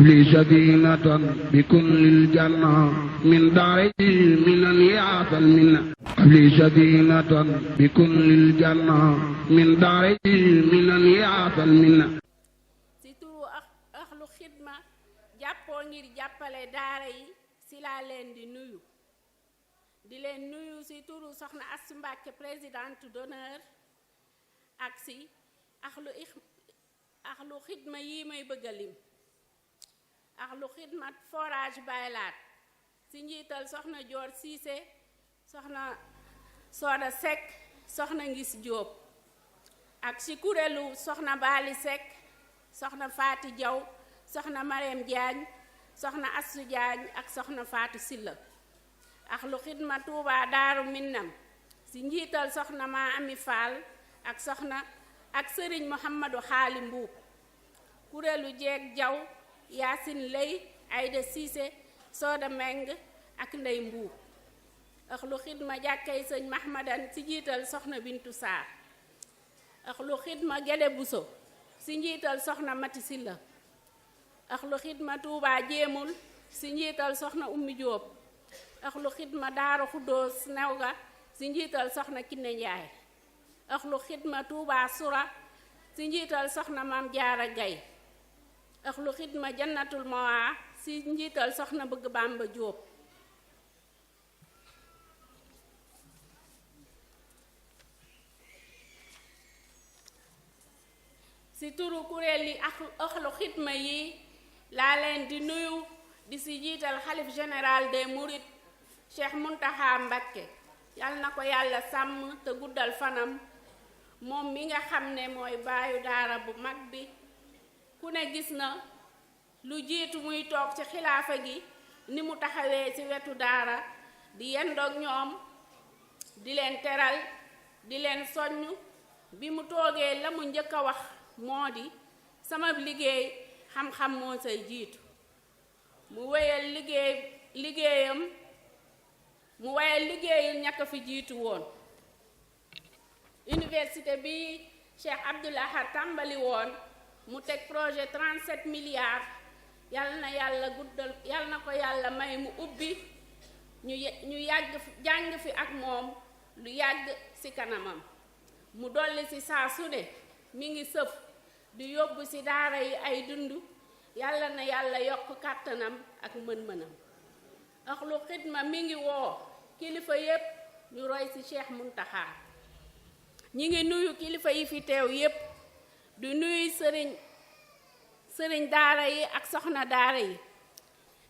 li sadinatan bi kullil janna min daari minan yaatal minna li sadinatan bi kullil janna min daari minan yaatal minna. ci turu Ahlu Xidma jàppoo ngir jàppale daara yi si laa leen di nuyu si turu soxna Astou Mbacké présidente d'honneur ak si Ahlu Xidma yi may bëgg a lim. Ahlu Xidma forage baylaat si njiital soxna Joor Siise, soxna Sooda Seck, soxna Ngis Jóob ak si kuréelu soxna Baali Seck, soxna Faati Jaw, soxna Mareem Jaañ, soxna Assu Jaañ ak soxna Faatu Silla. Ahlu Xidma Tuuba Daaru Minnam si njiital soxna maa Ami Faal ak sëriñ Muhammadu Xaali Mbuub. kuréelu jeeg Jaw, Yaasin Lay, Ayda Siise, Sooda Meng ak Ndey Mbuub. Ahlu Xidma jàkkay sëñ Mahmadan si njiital soxna Bintu Saar. Ahlu Xidma Gede Buso si njiital soxna Mati Silla. Ahlu Xidma Tuuba Jéemul si njiital soxna Ummi Jóob. Ahlu Xidma Daaru Xuddoos Newga si njiital soxna Kinne Njaay. Ahlu Xidma Tuuba Sura si njiital soxna Maam Jaara Gay. Ahlu Xidma Jannatul Mawaa si njiital soxna Bëgg Bàmba Jóob. si turu kuréel yi Ahlu Xidma yi laa leen di nuyu di si jiital xalif général des Mourides Cheikh Muntaxa Mbakke. yal na ko yàlla sàmm te guddal fanam, moom mi nga xam ne mooy baayu daara bu mag bi. ku ne gis na lu jiitu muy toog ci xilaafa gi ni mu taxawee ci wetu daara di yendoog ñoom, di leen teral, di leen soññ. bi mu toogee la mu njëkk a wax moo di sama liggéey xam-xam moo say jiitu. mu wéyal liggéeyu ñàkk fi jiitu woon. université bi Cheikh Abdoul Ahad tàmbali woon, mu teg projet 37 milliards. yal na ko yàlla may mu ubbi ñu yàgg jàng fi ak moom lu yàgg ci kanamam. mu dolli ci saa su ne mi ngi sëf di yóbbu ci daara yi ay dund. yàlla na yàlla yokk kàttanam ak mën-mënam. Ahlu Xidma mi ngi woo kilifa yépp ñu roy ci Cheikh Muntaxa. ñi ngi nuyu kilifa yi fi teew yépp, du nuyu sëriñ daara yi ak soxna daara yi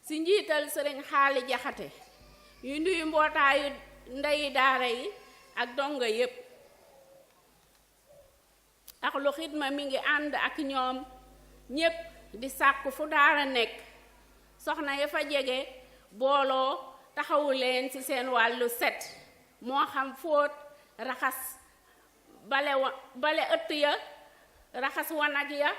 ci njiital sëriñ Xaali Jaxate. yu nuyu mbootaayu ndeyi daara yi ak donga yépp. Ahlu Xidma mi ngi ànd ak ñoom ñépp di sàkku fu daara nekk soxna ya fa jege booloo taxawu leen ci seen wàllu set, moo xam fóot, raxas, bale ëtt ya, raxas wanag ya,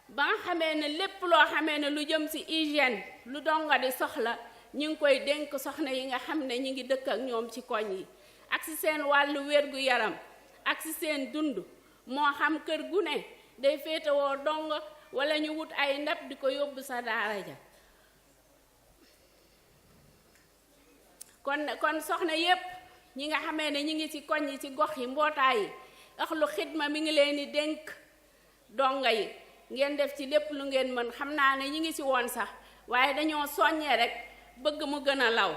ba nga xamee ne lépp loo xamee ne lu jëm ci hygiène lu donga di soxla ñu ngi koy dénk soxna yi nga xam ne ñi ngi dëkk ak ñoom ci koñ yi. ak ci seen wàllu wérgu yaram ak ci seen dund, moo xam kër gu ne day féetewoo donga wala ñu wut ay ndab di ko yóbbu sa daara ja. kon soxna yépp ñi nga xamee ne ñi ngi ci koñ yi, ci gox yi, mbootaay yi, Ahlu Xidma mi ngi leen di dénk donga yi ngeen def ci lépp lu ngeen mën. xam naa ne ñi ngi ci woon sax waaye dañoo soññee rek bëgg mu gën a law.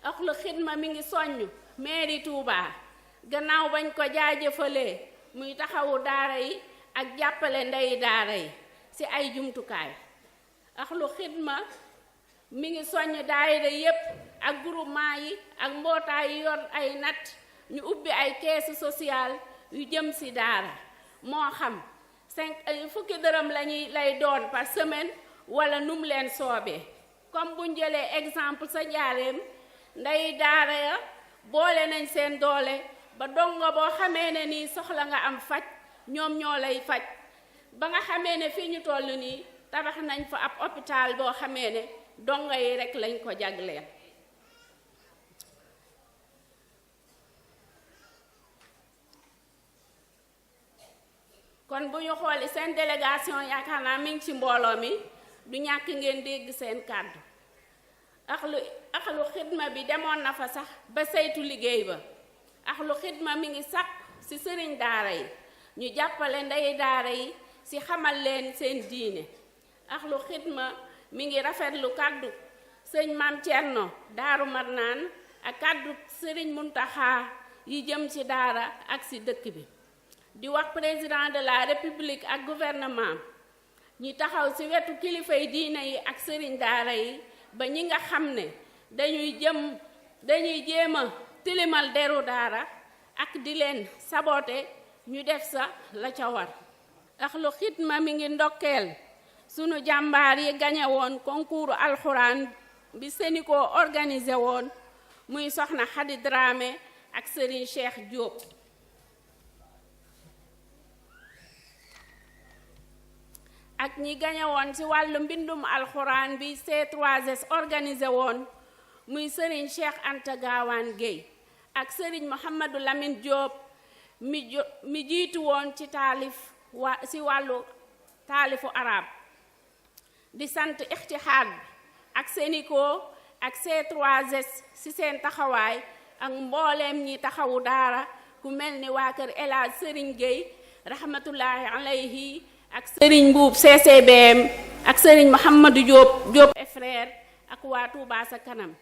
Ahlu Xidma mi ngi soññ mairie Touba gannaaw bañ ko jaajëfalee muy taxawu daara yi ak jàppale ndeyi daara yi ci ay jumtukaay. Ahlu Xidma mi ngi soññ daayira yépp ak groupement yi ak mbootaay yi yor ay natt ñu ubbi ay caisse sociale yu jëm ci daara, moo xam fukki dërëm lay doon par semaine wala num leen soobee. comme buñ jëlee exemple sa Njaareem, ndey daara ya boole nañ seen doole ba dongo boo xamee ne nii soxla nga am faj ñoom ñoo lay faj. ba nga xamee ne fii ñu toll nii tabax nañ fa ab hôpital boo xamee ne dongo yi rekk lañ ko jagleel. kon bu ñu xooli seen délégation yaakaar naa mi ngi ci mbooloo mi du ñàkk ngeen dégg seen kàddu. axlu xidma bi demoon na fa sax ba saytu liggéey ba. axlu xidma mi ngi sàkk ci sëriñ daara yi ñu jàppale ndey daara yi ci xamal leen seen diine. axlu xidma mi ngi rafetlu kàddu sëñ Maam Cerno Daaru Marnaan ak kàddu sëriñ Muntaxa yi jëm ci daara ak ci dëkk bi. di wax président de la république ak gouvernement ñi taxaw ci wetu kilifay diine yi ak sëriñ daara yi ba ñi nga xam ne dañuy jéem a tilimal deru daara ak di leen sabote ñu def sa la ca war. axlu xidma mi ngi ndokkeel sunu jàmbaar yi gañe woon concours alxuraan bi Sénico organisé woon muy soxna Xadi Dramé ak sëriñ Cheikh Diop. ak ñi gañe woon ci wàllu mbindum alxuraan bi C3S organisé woon muy sëriñ Cheikh Anta Gaawaan Guèye ak sëriñ Mouhamadou Lamine Diop mi jiitu woon ci ci wàllu taalifu arab. di sant ixtixaad bi ak Sénico ak C3S ci seen taxawaay ak mbooleem ñi taxawu daara ku mel ni waa kër El Hadj Sëriñ Guèye rahmatullahi alayhi ak sëriñ Mbuub CCBM ak sëriñ Mouhamadou Diop et frère ak waa Touba sa kanam.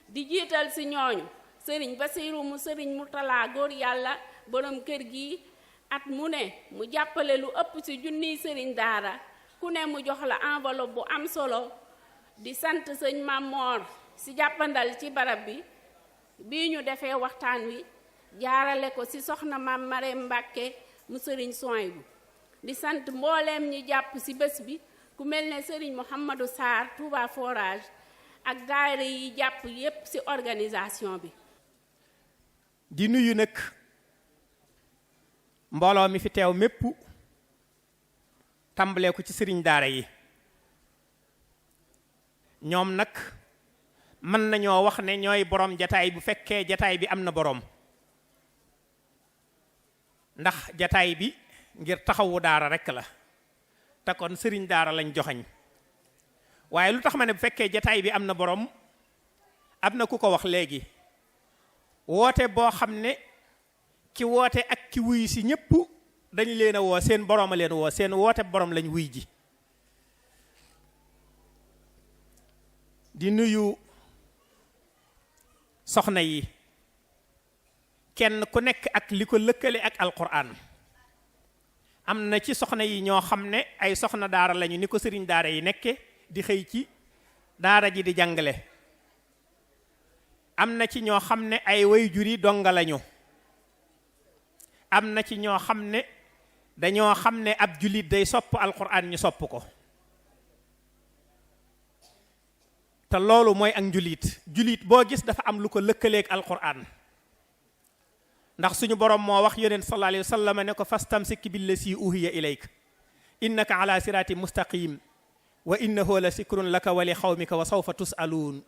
di jiital ci ñooñu sëriñ Basiru mu sëriñ Murtala góor yàlla borom kër gi at mu ne mu jàppale lu ëpp ci junniy sëriñ daara ku ne mu jox la enveloppe bu am solo. di sant sëñ Mamor ci jàppandal ci barab bi ñu defee waxtaan wi jaarale ko ci soxna Maam Mareem Mbàkke mu sëriñ Sohaybu. di sant mbooleem ñi jàpp ci bés bi ku mel ne sëriñ Mouhamadou Sarr Touba Forage ak daayira yi jàpp yépp ci organisation bi. di nuyu nag mbooloo mi fi teew mépp tàmbalee ko ci sëriñ daara yi. ñoom nag mën nañoo wax ne ñooy borom jataay bu fekkee jataay bi am na borom ndax jataay bi ngir taxawu daara rekk la te kon sëriñ daara lañ joxañ waaye lu tax ma ne bu fekkee jataay bi am na borom am na ku ko wax léegi woote boo xam ne ki woote ak ki wuy si ñépp dañu leen a woo seen borom a leen woo seen woote borom lañ wuy ji. di nuyu soxna yi kenn ku nekk ak li ko lëkkale ak alquran. am na ci soxna yi ñoo xam ne ay soxna daara lañu ni ko sëriñ daara yi nekke di xëy ci daara ji di jàngale. am na ci ñoo xam ne ay waajur yi donga lañu. am na ci ñoo xam ne dañoo xam ne ab jullit day sopp alquran ñu sopp ko. te loolu mooy ak jullit boo gis dafa am lu ko lëkkaleeg alquran ndax suñu borom moo wax yonent sallallahu alayhi wa sallam ne ko fastamsik billasi uhiya ilayk innaka ala sirati mustaqim wa innahu la sikrun laka wa li xawmika wa sawfa tusaluun.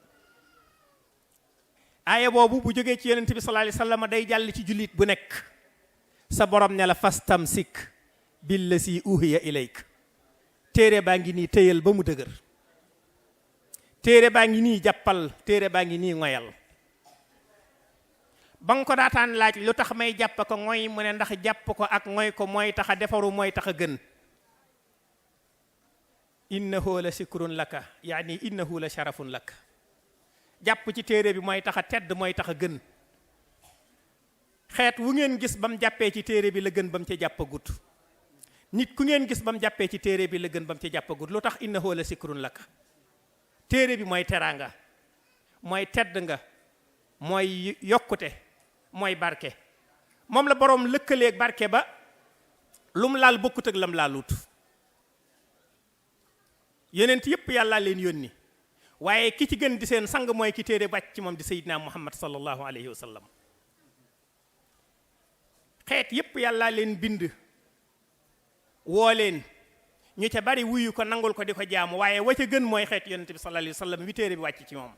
aaya boobu bu jógee ci yonent bi sallallahu alayhi wa sallam day jàll ci jullit bu nekk sa borom ne la fastamsik billasi uhiya ilayk. téere baa ngi nii téyal ba mu dëgër. téere baa ngi nii jàppal téere baa ngi nii ngoyal. ba nga ko daataan laaj lu tax may jàpp ko ngoy mu ne ndax jàpp ko ak ngoy ko mooy tax a defaru mooy tax a gën. innahu la sikrun laka yaani innahu la sharafun laka. jàpp ci téere bi mooy tax a tedd mooy tax a gën. xeet wu ngeen gis ba mu jàppee ci téere bi la gën ba mu ca jàppagut. nit ku ngeen gis ba mu jàppee ci téere bi la gën ba mu ca jàppagut lu tax innahu la sikrun laka. téere bi mooy teraanga mooy tedd nga mooy yokkute mooy barke moom la boroom lëkkaleeg barke ba lu mu laal bokkut ak lam laalut. yonent yépp yàlla leen yónni waaye ki ci gën di seen sang mooy ki téere bàcc ci moom di Seydina Muhammad sallallahu alayhi wa sallam. xeet yépp yàlla leen bind woo leen ñu ca bari wuyu ko nangul ko di ko jaamu waaye wa ca gën mooy xeet yonent bi sallallahu alayhi wa sallam wi téere bi wàcc ci moom.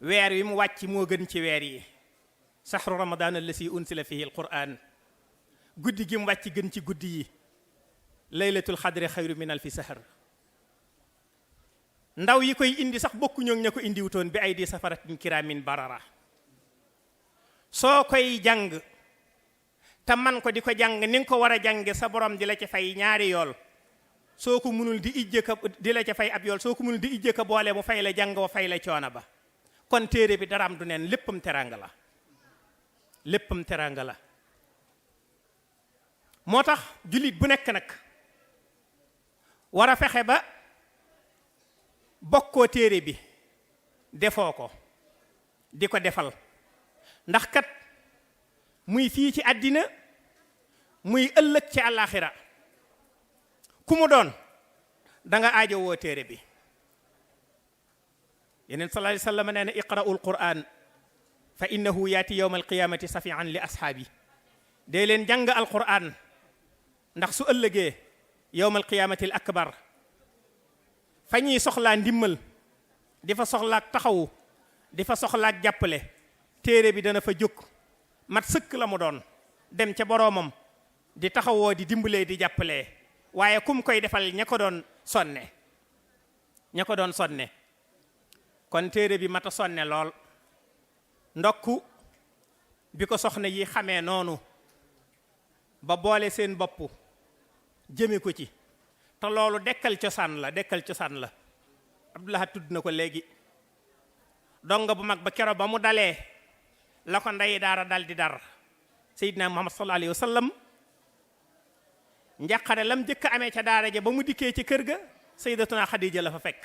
weer wi mu wàcc moo gën ci weer yi sahru ramadan allasi unsila fihi alquran. guddi gi mu wàcc gën ci guddi yi laylatul xadri xayru min alfi sahar. ndaw yi koy indi sax bokkuñoo ña ko indiwutoon bi ay di safaratin kiraamin barara. soo koy jàng te man ko di ko jàng ni nga ko war a jànge sa borom di la ci fay ñaari yool. soo ko munul di ijje ka di la ca fay ab yool, soo ko munul di ijje ka boole mu fay la jàng wa fay la coono ba. kon téere bi daraam du neen, léppam teraanga la, léppam teraanga la. moo tax jullit bu nekk nag war a fexe ba bokkoo téere bi defoo ko di ko defal, ndax kat muy fii ci àddina muy ëllëg ci àllaaxira ku mu doon da nga aajowoo téere bi. yeneen sallallahu alayhi wa sallam nee na iqra'ul qur'an fa innahu yaati yawma alqiyamati safian li ashaabi. dee leen jàng alqur'an ndax su ëllëgee yawma alqiyamati al akbar fa ñuy soxlaa ndimmal di fa soxlaak taxawu di fa soxlaak jàppale, téere bi dana fa jóg mat sëkk la mu doon dem ca boroomam di taxawoo di dimbalee di jàppalee. waaye kum koy defal ña ko doon sonne, ña ko doon sonne. kon téere bi mata sonne lool. ndokku bi ko soxna yi xamee noonu ba boole seen bopp jëme ko ci, te loolu dekkal cosaan la, dekkal cosaan la. Abdullah tudd na ko léegi. donga bu mag ba kero ba mu dalee la ko ndey daara dal di dar Seydina Muhammad sallallahu alayhi wa sallam. njàqare lam jëkk amee ca daara ja ba mu dikkee ci kër ga Sayyidatuna Xadija la fa fekk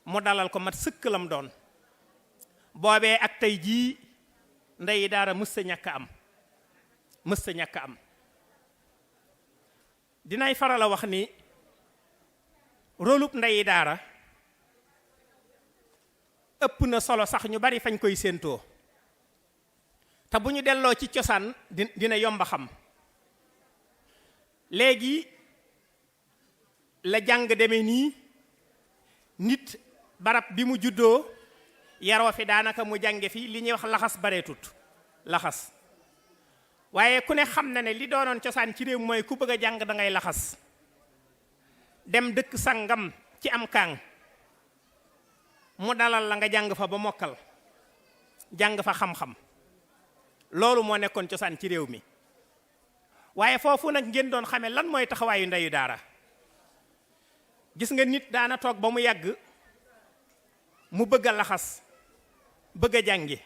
mu dalal ko mat sëkk lam doon. boobee ak tey jii ndey daara mësta ñàkk am, mësta ñàkk am. dinay faral a wax ni rôlub ndey daara ëpp na solo sax ñu bari fañ koy séentoo, te bu ñu delloo ci cosaan dina yomba xam. léegi la jàng demee nii, nit barab bi mu juddoo yaroo fi daanaka mu jànge fi li ñuy wax laxas bareetut laxas. waaye ku ne xam na ne li doonoon cosaan ci réew mooy ku bëgg a jàng da ngay laxas dem dëkk sangam ci am kaang mu dalal la nga jàng fa ba mokkal, jàng fa xam-xam. loolu moo nekkoon cosaan ci réew mi. waaye foofu nag ngeen doon xamee lan mooy taxawaayu ndeyu daara. gis nga nit daana toog ba mu yàgg mu bëgg a laxas bëgg a jàngi,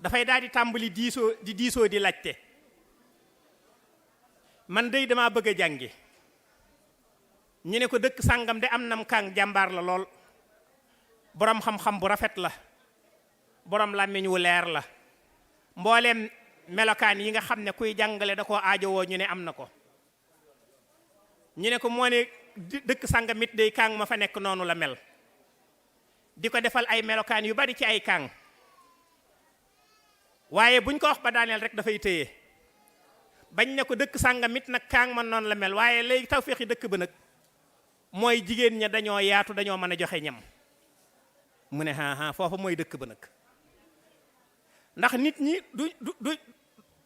dafay daal di tàmbali diisoo di laajte. man dey damaa bëgg a jàngi. ñu ne ko dëkk sàngam de am nam kàng jàmbaar la lool, boroom xam-xam bu rafet la, boroom làmmiñ wu leer la, mbooleem melokaan yi nga xam ne kuy jàngale da koo aajowoo ñu ne am na ko. ñu ne ko moo ne dëkk sàngam it day kàng ma fa nekk noonu la mel, di ko defal ay melokaan yu bari ci ay kàng. waaye buñ ko wax ba daaneel rek dafay téye. bañ ne ko dëkk sàngam it nag kàng man noonu la mel, waaye léegi tawféexi dëkk ba nag mooy jigéen ña dañoo yaatu, dañoo mën a joxe ñam. mu ne foofa mooy dëkk ba nag. ndax nit ñi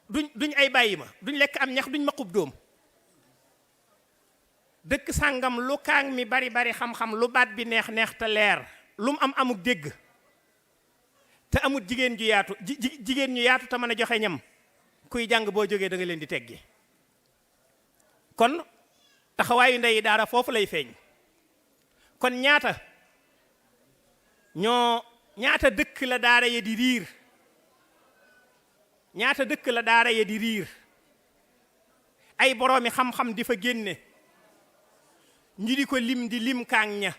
duñ ay bàyyi ma, duñ lekk am ñax, duñ maqub doom. dëkk sàngam lu kaang mi bari bari xam-xam, lu baat bi neex neex te leer, lu mu am amuk dégg te amut jigéen ju yaatu jigéen ñu yaatu te mën a joxe ñam, kuy jàng boo jógee da nga leen di teggi. kon taxawaayu ndey daara foofu lay feeñ. kon ñaata dëkk la daara ya di riir, ñaata dëkk la daara ya di riir, ay boroomi xam-xam di fa génne, ñu di ko lim di lim kaang ña,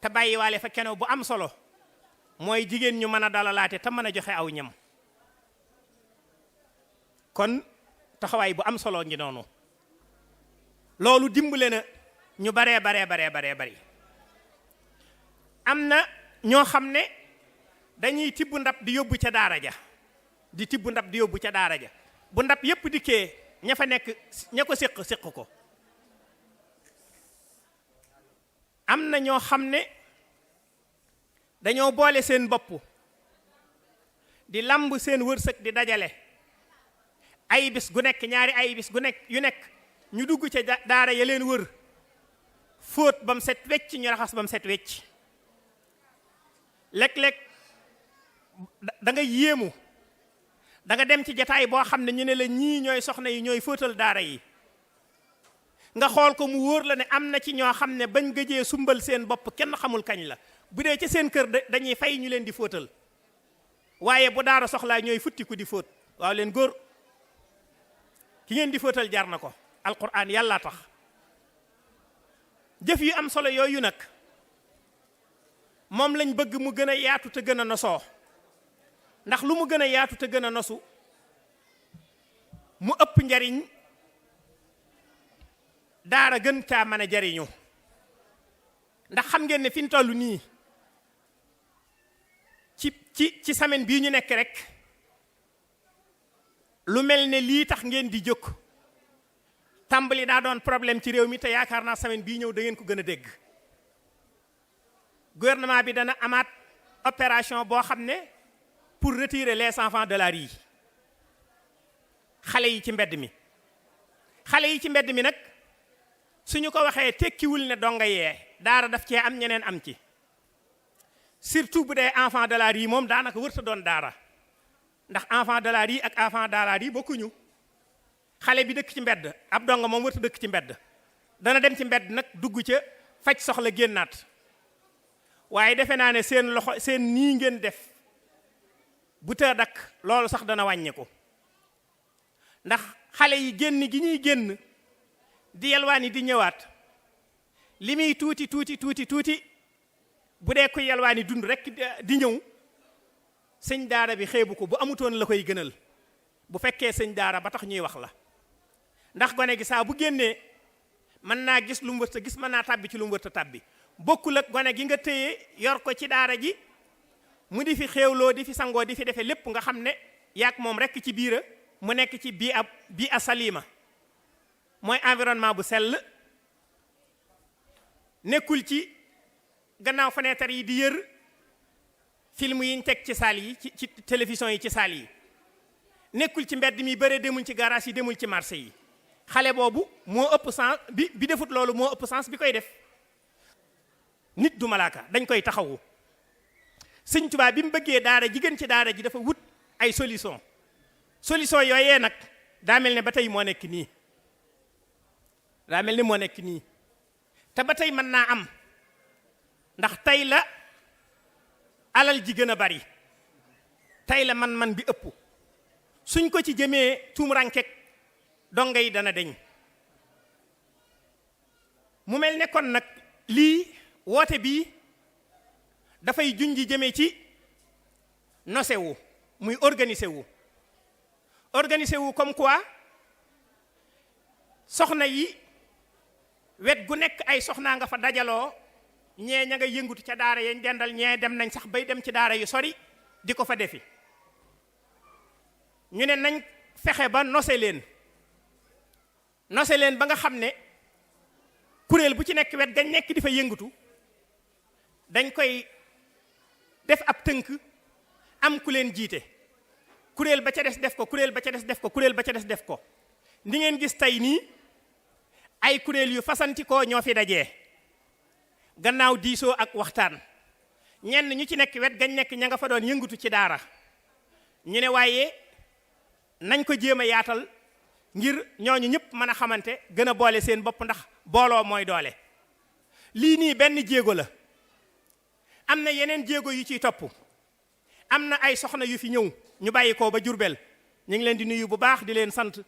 te bàyyiwaale fa keno bu am solo mooy jigéen ñu mën a dalalaate te mën a joxe aw ñam. kon taxawaay bu am solo ngi noonu. loolu dimbale na ñu baree bari. am na ñoo xam ne dañuy tibb ndab di yóbbu ca daara ja, di tibb ndab di yóbbu ca daara ja. bu ndab yépp dikkee ña fa nekk ña ko séq ko. am na ñoo xam ne dañoo boole seen bopp di lamb seen wërsëg di dajale ay bis gu nekk, ñaari ay bis gu nekk yu nekk ñu dugg ca daara ya leen wër fóot ba mu set wecc ñu raxas ba mu set wecc. léeg-léeg da nga yéemu da nga dem ci jataay boo xam ne ñu ne la ñii ñooy soxna yi ñooy fóotal daara yi nga xool ko mu wóor la ne am na ci ñoo xam ne bañ gëjee sumbal seen bopp kenn xamul kañ la bu dee ci seen kër dañuy fay ñu leen di fóotal waaye bu daara soxlaa ñooy futtiku di fóot. waaw leen góor ki ngeen di fóotal jar na ko alquran yàlla tax. jëf yu am solo yooyu nag moom lañ bëgg mu gën a yaatu te gën a nosoo ndax lu mu gën a yaatu te gën a nosu mu ëpp njariñ daara gën caa mën a jariñu ndax xam ngeen ne fi ñu toll nii ci semaine bii ñu nekk rek lu mel ne lii tax ngeen di jóg tàmbali daa doon problème ci réew mi te yaakaar naa semaine bii ñëw da ngeen ko gën a dégg. gouvernement bi dana amaat opération boo xam ne pour retirer les enfants de la rue xale yi ci mbedd mi. xale yi ci mbedd mi nag suñu ko waxee tekkiwul ne donga yee daara daf cee am ñeneen am ci surtout bu dee enfant de la rue moom daanaka wërta doon daara ndax enfant de la rue ak enfant de la rue bokkuñu. xale bi dëkk ci mbedd ab donga moom wërta dëkk ci mbedd dana dem ci mbedd nag dugg ca faj soxla génnaat waaye defe naa ne seen loxo seen nii ngeen def bu tëdd dakk loolu sax dana wàññeeku ndax xale yi génn gi ñuy génn di yalwaani di ñëwaat li muy tuuti bu dee ko yalwaani dund rek di ñëw sëñ daara bi xeebu ko bu amutoon la koy gënal bu fekkee sëñ daara ba tax ñuy wax la ndax gone gi saa bu génnee mën naa gis lu mu wërta gis mën naa tàbbi ci lu mu wërta tàbbi bokkul ak gone gi nga téye yor ko ci daara ji mu di fi xéewloo di fi sangoo di fi defe lépp nga xam ne yaag moom rekk ci biira mu nekk ci bii a salima mooy environnement bu sell nekkul ci gannaaw fenêtre yi di yër film yi ñu teg ci salle yi ci télévision yi ci salle yi nekkul ci mbedd mi bëre demul ci garage yi demul ci marché yi xale boobu moo ëpp sens bi defut loolu moo ëpp sens bi koy def nit du malaaka dañ koy taxawu sëñ Tuubaa bi mu bëggee daara jigéen ci daara ji dafa wut ay solution yooyee nag daa mel ne ba tey moo nekk nii te ba tey mën naa am ndax tey la alal ji gën a bari tey la man bi ëpp suñ ko ci jëmee tuumurankek donga yi dana deñ mu mel ne kon nag lii woote bii dafay junji jëmee ci nose wu muy organiser wu comme quoi soxna yi wet gu nekk ay soxnaa nga fa dajaloo ñee ña nga yëngutu ca daara yañ dendal ñee dem nañ sax bay dem ci daara yu sori di ko fa defi ñu ne nañ fexe ba nose leen ba nga xam ne kuréel bu ci nekk wet gañ nekk di fa yëngutu dañ koy def ab tënk am ku leen jiite kuréel ba ca des def ko kuréel ba ca des def ko kuréel ba ca des def ko ni ngeen gis tey nii ay kuréel yu fasantikoo ñoo fi dajee gannaaw diisoo ak waxtaan ñenn ñu ci nekk wet gañ nekk ña nga fa doon yëngutu ci daara ñu ne waaye nañ ko jéem a yaatal ngir ñooñu ñëpp mën a xamante gën a boole seen bopp ndax booloo mooy doole lii nii benn jéego la am na yeneen jéego yu ciy topp am na ay soxna yu fi ñëw ñu bàyyi ko ba Jurbel ñu ngi leen di nuyu bu baax di leen sant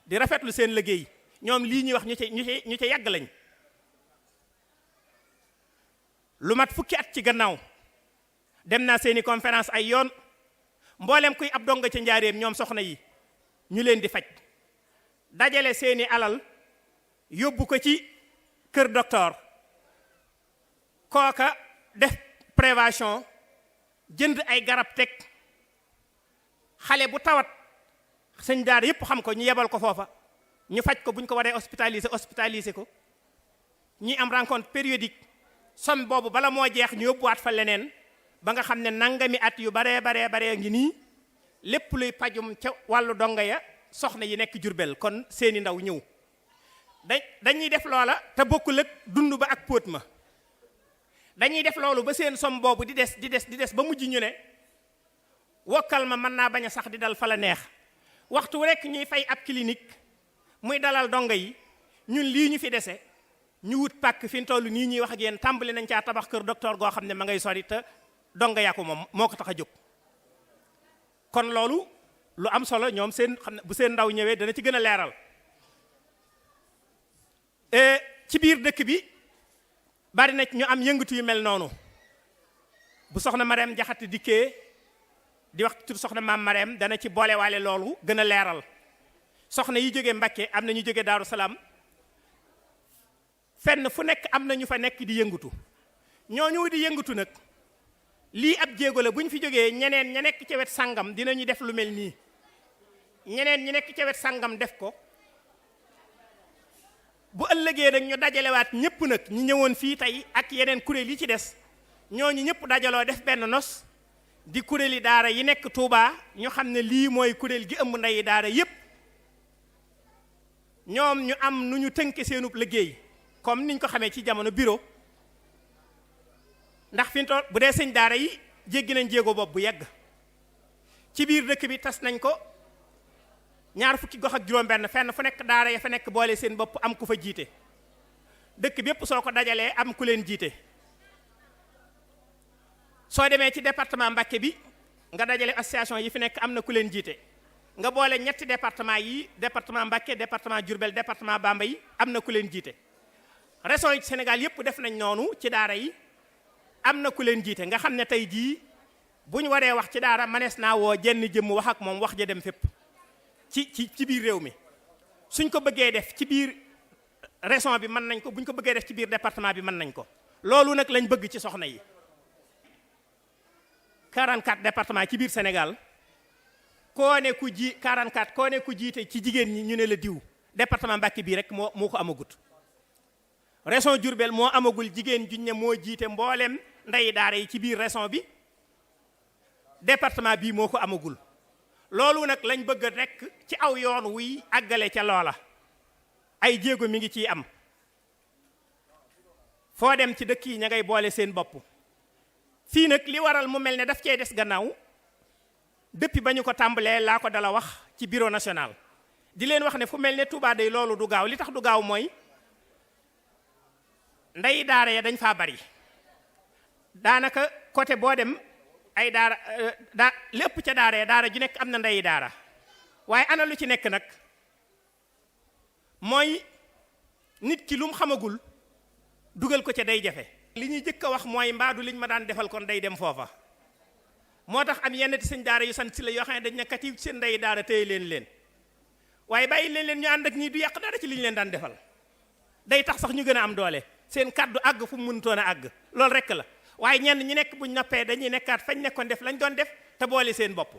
di rafetlu seen liggéey ñoom lii ñuy wax ñu ca yàgg lañ lu mat fukki at ci gannaaw dem naa seeni conférence ay yoon mboolem kuy ab donga ca njaareem ñoom soxna yi ñu leen di faj dajale seeni alal yóbbu ko ci kër docteur kooka def prévention jënd ay garab teg xale bu tawat sëñ daara yépp xam ko ñu yebal ko foofa ñu faj ko bu ñu ko waree hospitaliser ko ñuy am rencontre périodique somme boobu bala moo jeex ñu yóbbuwaat fa leneen ba nga xam ne nangami at yu baree ngi nii lépp luy pajum ca wàllu donga ya soxna yi nekk Jurbel kon seeni ndaw ñëw dañuy def loola te bokkul ak dund ba ak póot ma dañuy def loolu ba seen som boobu di des ba mujj ñu ne wokkal ma mën naa bañ a sax di dal fa la neex waxtu rekk ñuy fay ab clinique muy dalal donga yi ñun lii ñu fi dese ñu wut pàkk fi ñu toll nii ñuy wax ak yéen tàmbali nañ caa tabax kër docteur goo xam ne ma ngay sori te donga yaa ko moom moo ko tax a jóg kon loolu lu am solo ñoom seen xam ne bu seen ndaw ñëwee dana ci gën a leeral ci biir dëkk bi bari na ñu am yëngatu yu mel noonu bu soxna Marème Jaxate dikkee di wax tur soxna maam Marème dana ci boolewaale loolu gën a leeral soxna yi jógee Mbakke am na ñu jógee Daaru Salaam fenn fu nekk am na ñu fa nekk di yëngatu ñooñu di yëngatu nag lii ab jéego la bu ñu fi jógee ñeneen ña nekk ca wet sangam dinañu def lu mel nii ñeneen ñi nekk ca wet sangam def ko bu ëllëgee nag ñu dajalewaat ñëpp nag ñi ñëwoon fii tey ak yeneen kuréel yi ci des ñooñu ñëpp dajaloo def benn nos di kuréeli daara yi nekk Touba ñu xam ne lii mooy kuréel gi ëmb ndeyi daara yépp ñoom ñu am nu ñu tënke seenub liggéey comme niñ ko xamee ci jamono bureau ndax fi mu toll bu dee sëñ daara yi jéggi nañ jéego bopp bu yegg ci biir dëkk bi tas nañ ko ñaar fukki gox ak juróom-benn fenn fu nekk daara ya fa nekk boole seen bopp am ku fa jiite dëkk bépp soo ko dajalee am ku leen jiite soo demee ci département Mbacké bi nga dajale association yi fi nekk am na ku leen jiite nga boole ñetti département yi département Mbacké département Diourbel département Bambey am na ku leen jiite régions yi Sénégal yépp def nañ noonu ci daara yi am na ku leen jiite nga xam ne tey jii bu ñu waree wax ci daara manees naa woo jenn jëmm wax ak moom wax ja dem fépp ci biir réew mi suñ ko bëggee def ci biir région bi mën nañ ko buñ ko bëggee def ci biir département bi mën nañ ko loolu nag lañ bëgg ci soxna yi 44 département ci biir Sénégal koo ne ku 44 koo ne ku jiite ci jigéen ñi ñu ne la diw département Mbacké bii rek moo ko amagut région Diourbel moo amagul jigéen juñ ne moo jiite mboolem ndeyi daara yi ci biir région bi département bii moo ko amagul loolu nag lañ bëgg rek ci aw yoon wuy àggale ca loola ay jéego mi ngi ciy am foo dem ci dëkk yi ña ngay boole seen bopp fii nag li waral mu mel ne daf cee des gannaaw depuis ba ñu ko tàmbalee laa ko dala wax ci bureau national di leen wax ne fu mel ne Touba day loolu du gaaw li tax du gaaw mooy ndey daara ya dañ faa bari daanaka côté boo dem ay daara lépp ca daara ya daara ju nekk am na ndeyi daara waaye ana lu ci nekk nag mooy nit ki lu mu xamagul dugal ko ca day jafe li ñuy jëkk a wax mooy mbaadu liñ ma daan defal kon day dem foofa moo tax am yenn ti sëñ daara yu sant si la yoo xam ne dañ ne kat yi seen ndeyi daara téye leen waaye bàyyi leen ñu ànd ak ñii du yàq dara ci li ñu leen daan defal day tax sax ñu gën a am doole seen kàddu àgg fu mu mënutoon a àgg loolu rekk la waaye ñenn ñi nekk buñ noppee dañuy nekkaat fañ nekkoon def lañ doon def te boole seen bopp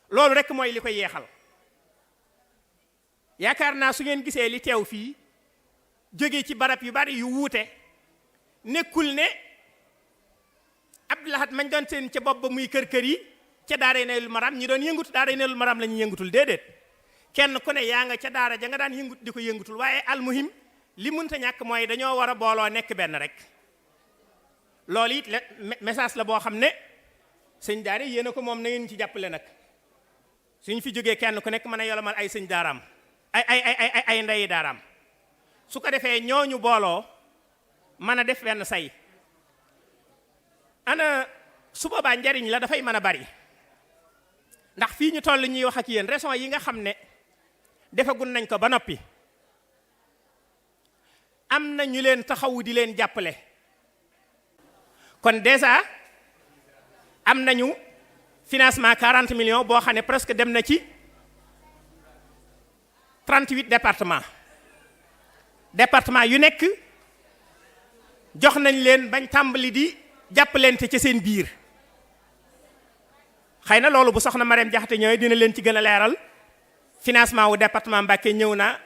loolu rekk mooy li ko yeexal yaakaar naa su ngeen gisee li teew fii jóge ci barab yu bari yu wuute nekkul ne Abdou Lahad mañ doon seen ca bopp ba muy kër yi ca daara Naylul Maram ñi doon yëngutu daara Naylul Maram la ñuy yëngutul déedéet kenn ku ne yaa nga ca daara ja nga daan yëngut di ko yëngutul waaye almuhim li mënta ñàkk mooy dañoo war a booloo nekk benn rek loolu it message la boo xam ne sëñ daara yéen a ko moom na ngeen ci jàppale nag suñ fi jógee kenn ku nekk mën a yolomal ay sëñ daaraam ay ndeyi daaraam su ko defee ñooñu booloo mën a def benn say ana su boobaa njariñ la dafay mën a bari ndax fii ñu toll ñuy wax ak yéen raison yi nga xam ne defagun nañ ko ba noppi am na ñu leen taxawu di leen jàppale kon déjà am nañu financement 40 millions boo xam ne presque dem na ci 38 département yu nekk jox nañ leen bañ tàmbali di jàppalante ci seen biir xëy na loolu bu soxna Marème Jaxate ñëwee dina leen ci gën a leeral financement wu département Mbacké ñëw na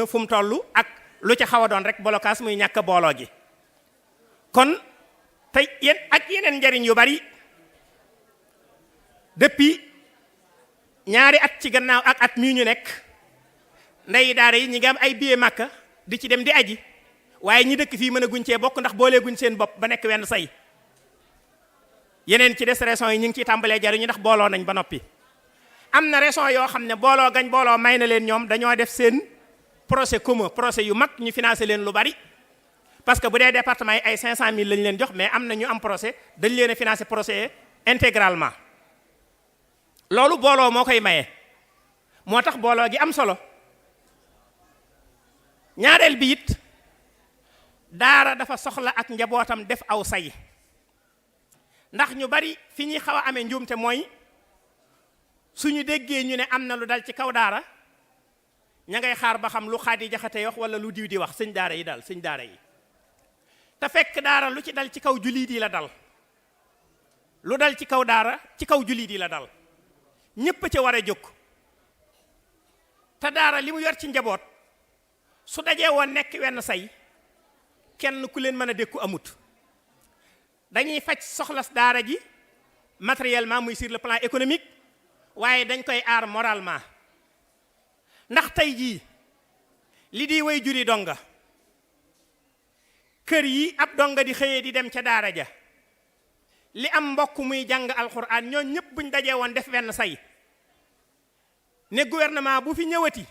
fu mu toll ak lu ci xaw a doon rek blocage muy ñàkk booloo gi kon te ak yeneen njariñ yu bari depuis ñaari at ci gannaaw ak at mii ñu nekk ndey daara yi ñi ngi am ay billet Makka di ci dem di aji waaye ñi dëkk fii mën a guñ cee bokk ndax booleeguñ seen bopp ba nekk wenn say yeneen ci des régions yi ñu ngi ciy tàmbalee jariñu ndax booloo nañ ba noppi. am na régions yoo xam ne booloo gañ booloo may na leen ñoom dañoo def seen projet commun projet yu mag ñu financé leen lu bari parce que bu dee département yi ay 500000 lañ leen jox mais am na ñu am projet dañ leen a financé projet intégralement loolu booloo moo koy maye moo tax booloo gi am solo. ñaareel bi it daara dafa soxla ak njabootam def aw say ndax ñu bari fi ñuy xaw a amee njuumte mooy suñu déggee ñu ne am na lu dal ci kaw daara ña ngay xaar ba xam lu Xaadi Jaxate wax wala lu diw di wax sëñ daara yi daal sëñ daara yi te fekk daara lu ci dal ci kaw jullit yi la dal lu dal ci kaw daara ci kaw jullit yi la dal ñépp ca war a jóg te daara li mu yor ci njaboot su dajee woon nekk wenn say kenn ku leen mën a dékku amut dañuy faj soxlas daara ji matériellement muy sur le plan économique waaye dañ koy aar moralement ndax tey jii li di way juri donga kër yi ab donga di xëyee di dem ca daara ja li am mbokk muy jàng alxuraan ñoo ñëpp buñ dajee woon def wenn say ne gouvernement bu fi ñëwati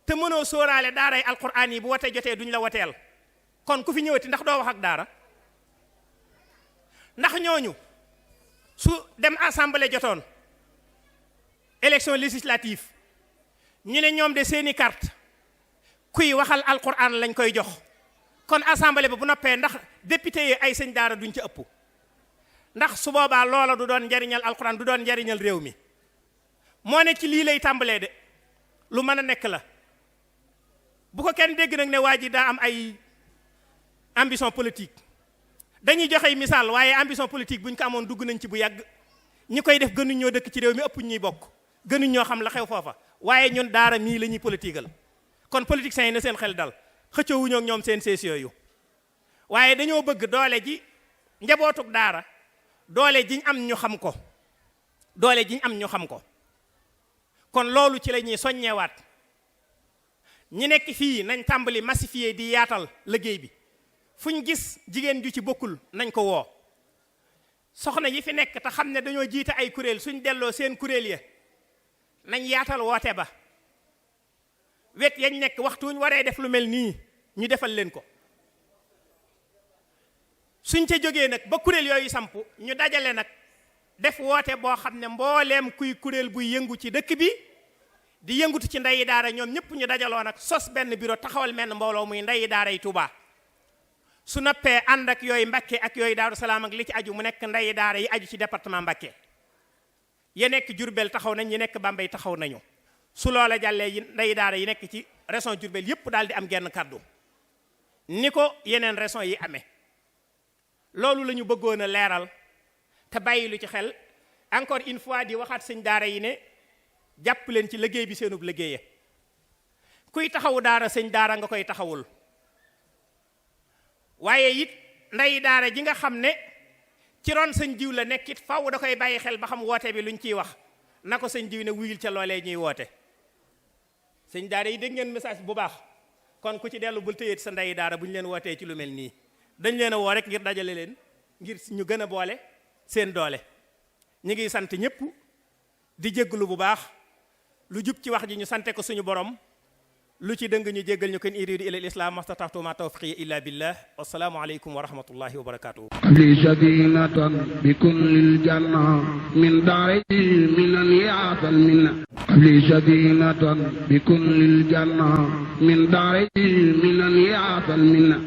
te mënoo sóoraale daaray alxuraan yi bu wote jotee duñ la woteel kon ku fi ñëwati ndax doo wax ak daara ndax ñooñu su dem assemblée jotoon élection législative ñu ne ñoom de seeni carte kuy waxal alxuraan lañ koy jox kon assemblée ba bu noppee ndax député yi ay sëñ daara duñ ci ëpp ndax su boobaa loola du doon njariñal alxuraan du doon njariñal réew mi moo ne ci lii lay tàmbalee de lu mën a nekk la bu ko kenn dégg nag ne waa ji daa am ay ambition politique dañuy joxe misaal waaye ambition politique bu ñu ko amoon dugg nañ ci bu yàgg ñi koy def gënuñ ñoo dëkk ci réew mi ëpp ñuy bokk gënuñ ñoo xam la xew foofa waaye ñun daara mii la ñuy politiqueal kon politiciens yi na seen xel dal xëccoowuñoo ak ñoom seen sees yooyu waaye dañoo bëgg doole ji njabootug daara doole jiñ am ñu xam ko doole jiñ am ñu xam ko kon loolu ci la ñuy soññewaat ñi nekk fii nañ tàmbali massifier di yaatal liggéey bi fuñ gis jigéen ju ci bokkul nañ ko woo soxna yi fi nekk te xam ne dañoo jiite ay kuréel suñ delloo seen kuréel ya nañ yaatal woote ba wet yañ nekk waxtuñ waree def lu mel nii ñu defal leen ko suñ ca jógee nag ba kuréel yooyu samp ñu dajale nag def woote boo xam ne mbooleem kuy kuréel buy yëngu ci dëkk bi di yëngutu ci ndeyi daara ñoom ñëpp ñu dajaloo nag sos benn bureau taxawal menn mbooloo muy ndeyi daara yi Touba su noppee ànd ak yooyu Mbakke ak yooyu Daaru Salaam ak li ci aju mu nekk ndeyi daara yi aju ci département Mbakke ya nekk Diourbel taxaw nañ yi nekk Bambey taxaw nañu su loola jàllee yi ndeyi daara yi nekk ci région Diourbel yëpp daal di am genn kàddu ni ko yeneen région yi amee loolu la ñu bëggoon a leeral te bàyyi lu ci xel encore une fois di waxaat sëñ daara yi ne jàpp leen ci liggéey bi seenub liggéeye kuy taxawu daara sëñ daara nga koy taxawul waaye it ndey daara ji nga xam ne ci ron sëñ diw la nekkit faw da koy bàyyi xel ba xam woote bi luñ ciy wax na ko sëñ diw ne wuyul ca loolee ñuy woote sëñ daara yi dégg ngeen message bu baax kon ku ci dellu bul tëyeet sa ndey daara bu ñu leen wootee ci lu mel nii dañ leen a woo rek ngir dajale leen ngir ñu gën a boole seen doole ñu ngi sant ñëpp di jégglu bu baax lu jub ci wax ji ñu sante ko suñu borom lu ci dëng ñu jéggal ñu kon iridu ila al-islam mastata'tu ma tawfiqi illa billah wassalaamu aleykum wa rahmatullahi wa barakatuh li sadinatan bi kullil janna min daari minan yaatal minna li sadinatan bi kullil janna min daari minan yaatal minna